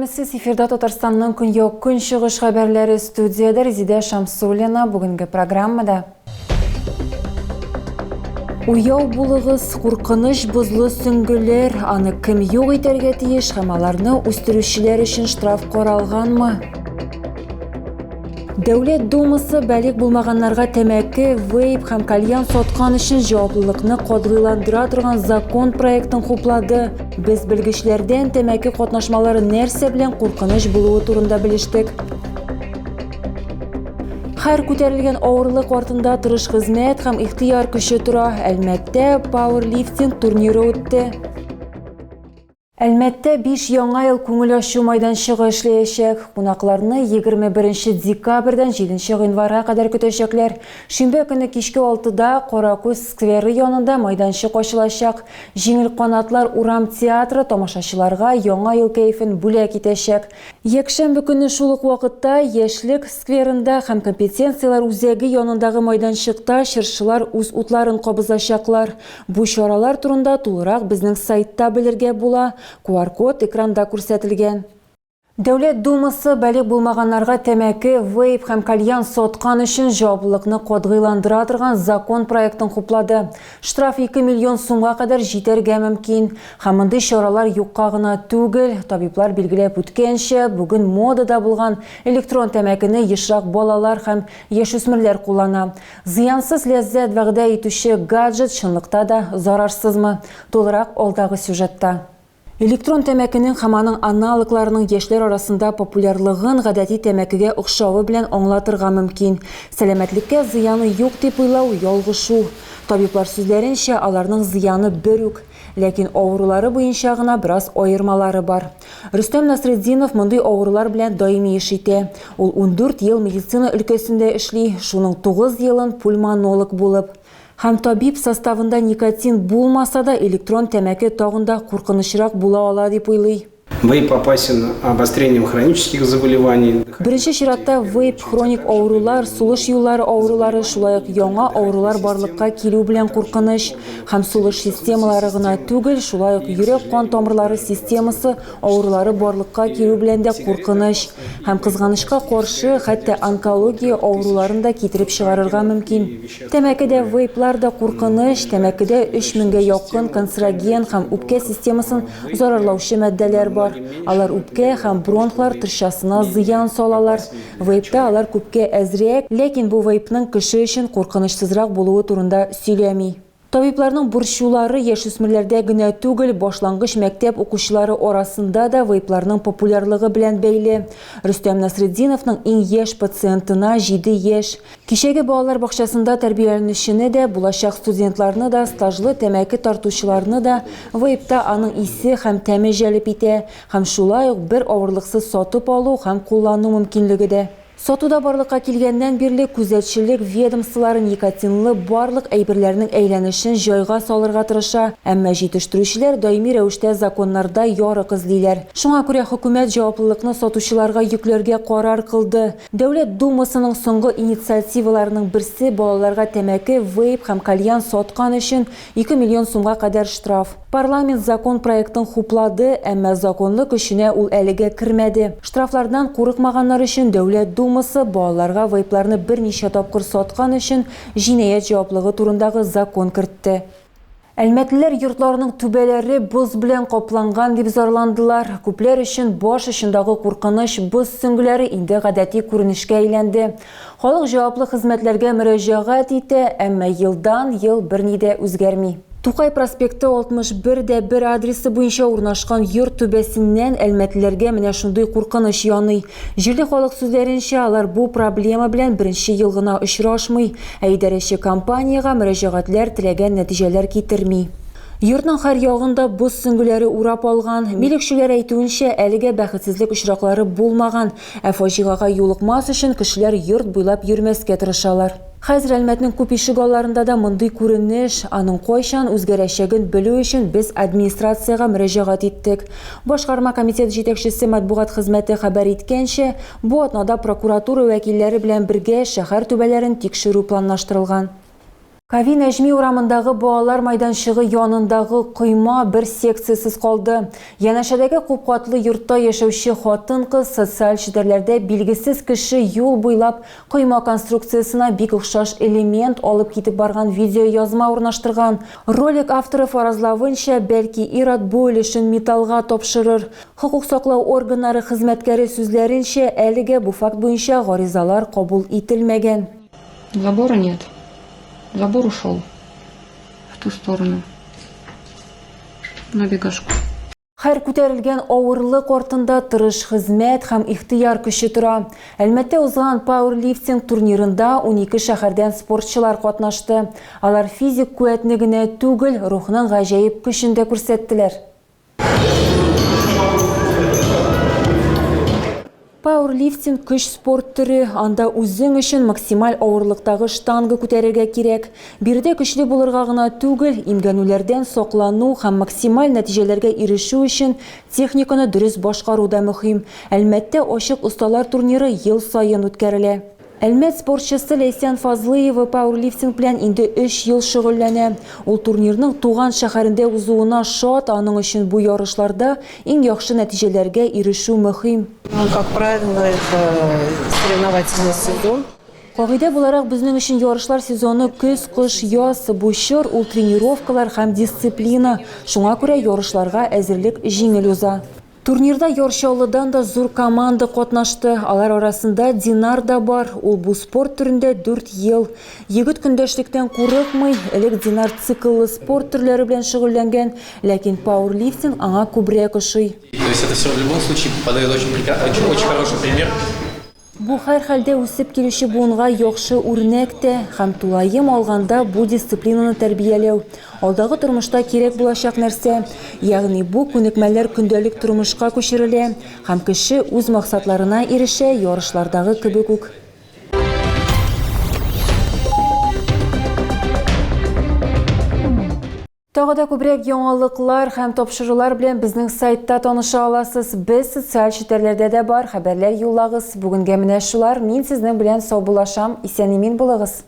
Исәнмесез, эфирда Татарстанның көньяк-көнчыгыш хәбәрләре студиядә Резидә Шамсуллина бүгенге программада. Уяу булыгыз, куркыныч бозлы сөңгеләр, аны кем юк итәргә тиеш һәм аларны үстерүчеләр өчен штраф каралганмы? Дәүләт Думасы балигъ булмаганнарга тәмәке, вейп һәм кальян саткан өчен җаваплылыкны катгыйландыра торган закон проектын хуплады. Без белгечләрдән тәмәке катнашмалары нәрсә белән куркыныч булуы турында белештек. Һәр күтәрелгән авырлык артында тырыш хезмәт һәм ихтыяр көче тора. Әлмәттә пауэрлифтинг турниры үтте. Әлмәттә биш Яңа ел күңел ачу майданчыгы эшләячәк. Кунакларны 21 декабрьдән 7 гыйнварга кадәр көтәчәкләр. Шимбә көне кичке алтыда Каракүз скверы янында майданчык ачылачак. Җиңел канатлар урам театры тамашачыларга Яңа ел кәефен бүләк итәчәк. Якшәмбе көнне шул ук вакытта Яшьлек скверында һәм Компетенцияләр үзәге янындагы майданчыкта чыршылар үз утларын кабызачаклар. Бу чаралар турында тулырак безнең сайтта белергә була, QR-код экранда күрсәтелгән. Дәүләт Думасы балигъ булмаганнарга тәмәке, вейп һәм кальян саткан өчен җаваплылыкны катгыйландыра торган закон проектын хуплады. Штраф 2 миллион сумга кадәр җитәргә мөмкин. Һәм мондый чаралар юкка гына түгел. Табиблар билгеләп үткәнчә, бүген модада булган электрон тәмәкене ешрак балалар һәм яшүсмерләр куллана. Зыянсыз ләззәт вәгъдә итүче гаджет чынлыкта да зарарсызмы? Тулырак алдагы сюжетта. Электрон тәмәкенең һәм аның аналогларының яшьләр арасында популярлыгын гадәти тәмәкегә охшавы белән аңлатырга мөмкин. Сәламәтлеккә зыяны юк дип уйлау, ялгышу. Табиблар сүзләренчә, аларның зыяны бер үк. Ләкин авырулары буенча гына бераз аермалары бар. Рөстәм Насретдинов мондый авырулар белән даими эш итә. Ул 14 ел медицина өлкәсендә эшли, шуның 9 елын пульмонолог булып. Һәм табиб составында никотин булмаса да, электрон тәмәке тагын да куркынычрак була ала дип уйлый. Вейп опасен обострением хронических заболеваний. Беренче чиратта вейп хроник авырулар, сулыш юллары авырулары, шулай ук яңа авырулар барлыкка килү белән куркыныч. Һәм сулыш системалары гына түгел, шулай ук йөрәк-кан тамырлары системасы авырулары барлыкка килү белән дә куркыныч. Һәм, кызганычка каршы, хәтта онкология авыруларын да китереп чыгарырга мөмкин. Тәмәкедә вейплар да куркыныч, тәмәкедә өч меңгә якын канцероген һәм үпкә системасын зарарлаучы матдәләр бар. Алар үпкә һәм бронхлар тышчасына зыян салалар. Вейпта алар күпкә әзрәк, ләкин бу вейпның кеше өчен куркынычсызрак булуы турында сөйләми. Табибларның борчулары яшүсмерләрдә генә түгел, башлангыч мәктәп укучылары арасында да вейпларның популярлыгы белән бәйле. Рөстәм Насретдиновның иң яшь пациентына җиде яшь. Кичәге балалар бакчасында тәрбияләнүчене дә, булачак студентларны да, стажлы тәмәке тартучыларны да вейпта аның исе һәм тәме җәлеп итә, һәм шулай ук бер авырлыксыз сатып алу һәм куллану мөмкинлеге дә. Сатуда барлыкка килгәннән бирле күзәтчелек ведомстволары никотинлы барлык әйберләрнең әйләнешен җайга салырга тырыша, әмма җитештерүчеләр даими рәвештә законнарда ярык эзлиләр. Шуңа күрә хөкүмәт җаваплылыкны сатучыларга йөкләргә карар кылды. Дәүләт Думасының соңгы инициативаларының берсе, балаларга тәмәке, вейп һәм кальян саткан өчен 2 миллион сумга кадәр штраф. Парламент закон проектын хуплады, әмма законлы көченә ул әлегә кермәде. Штрафлардан курыкмаганнар өчен Дәүләт Думасы балаларга вейпларны берничә тапкыр саткан өчен җинаять җаваплыгы турындагы закон кертте. Әлмәтлеләр йортларының түбәләре боз белән капланган дип зарландылар. Күпләр өчен баш очындагы куркыныч боз сөңгеләре инде гадәти күренешкә әйләнде. Халык җаваплы хезмәтләргә мөрәҗәгать итә, әмма елдан-ел берни дә үзгәрми. Тукай проспекты 61 дә 1 адресы буенча урнашкан йорт түбәсеннән әлмәтлеләргә менә шундый куркыныч яный. Җирле халык сүзләренчә, алар бу проблема белән беренче ел гына очрашмый, ә идарәче компаниягә мөрәҗәгатьләр теләгән нәтиҗәләр китерми. Йортның һәр ягын да боз сөңгеләре урап алган. Милекчеләр әйтүенчә, әлегә бәхетсезлек очраклары булмаган. Ә фаҗигага юлыкмас өчен кешеләр йорт буйлап йөрмәскә тырышалар. Хәзер Әлмәтнең күп ишегалларында да мондый күренеш. Аның кайчан үзгәрәчәген белү өчен без администрациягә мөрәҗәгать иттек. Башкарма комитет җитәкчесе матбугат хезмәте хәбәр иткәнчә, бу атнада прокуратура вәкилләре белән бергә шәһәр түбәләрен тикшерү планлаштырылган. Кави Нәҗми урамындагы балалар майданчыгы янындагы койма бер секциясез калды. Янәшәдәге күпкатлы йортта яшәүче хатын-кыз социаль челтәрләрдә билгесез кеше юл буйлап койма конструкциясенә бик охшаш элемент алып китеп барган видеоязма урнаштырган. Ролик авторы фаразлавынча, бәлки ир-ат бу өлешен металлга тапшырыр. Хокук саклау органнары хезмәткәре сүзләренчә, әлегә бу факт буенча гаризалар кабул ителмәгән. Забора нет. Забор ушел в ту сторону. На бегашку. Һәр күтәрелгән авырлык артында тырыш хезмәт һәм ихтыяр көче тора. Әлмәттә узган пауэрлифтинг турнирында 12 шәһәрдән спортчылар катнашты. Алар физик куәтне генә түгел, рухның гаҗәеп көчен дә күрсәттеләр. Пауэрлифтинг көч спорт төре, анда үзең өчен максималь авырлыктагы штанга күтәрергә кирәк. Биредә көчле булырга гына түгел, имгәнүләрдән саклану һәм максималь нәтиҗәләргә ирешү өчен техниканы дөрес башкару да мөһим. Әлмәттә ачык осталар турниры ел саен үткәрелә. Әлмәт спортчысы Ләйсән Фазлыева пауэрлифтинг белән инде өч ел шөгыльләнә. Ул турнирның туган шәһәрендә узуына шат, аның өчен бу ярышларда иң яхшы нәтиҗәләргә ирешү мөһим. Ну, как правило, это соревновательный сезон. Кагыйдә буларак, безнең өчен ярышлар сезоны көз, кыш, яз. Бу чор ул тренировкалар һәм дисциплина. Шуңа күрә ярышларга әзерлек җиңел уза. Турнирда Яр Чаллыдан да зур команда катнашты. Алар арасында Динар да бар. Ул бу спорт төрендә дүрт ел. Егет көндәшлектән курыкмый. Элек Динар цикллы спорт төрләре белән шөгыльләнгән, ләкин пауэрлифтинг аңа күбрәк ошый. То есть это все в любом случае подает очень, очень, очень хороший пример. Бу һәрхәлдә үсеп килүче буынга яхшы үрнәк тә һәм тулаем алганда бу дисциплинаны тәрбияләү, алдагы тормышта кирәк булачак нәрсә. Ягъни бу күнекмәләр көндәлек тормышка күчерелә һәм кеше үз максатларына ирешә, ярышлардагы кебек үк. Тагы да күбрәк яңалыклар һәм тапшырулар белән безнең сайтта таныша аласыз. Без социаль челтәрләрдә дә бар, хәбәрләр юллагыз. Бүгенгә менә шулар. Мин сезнең белән саубуллашам. Исән-имин булыгыз.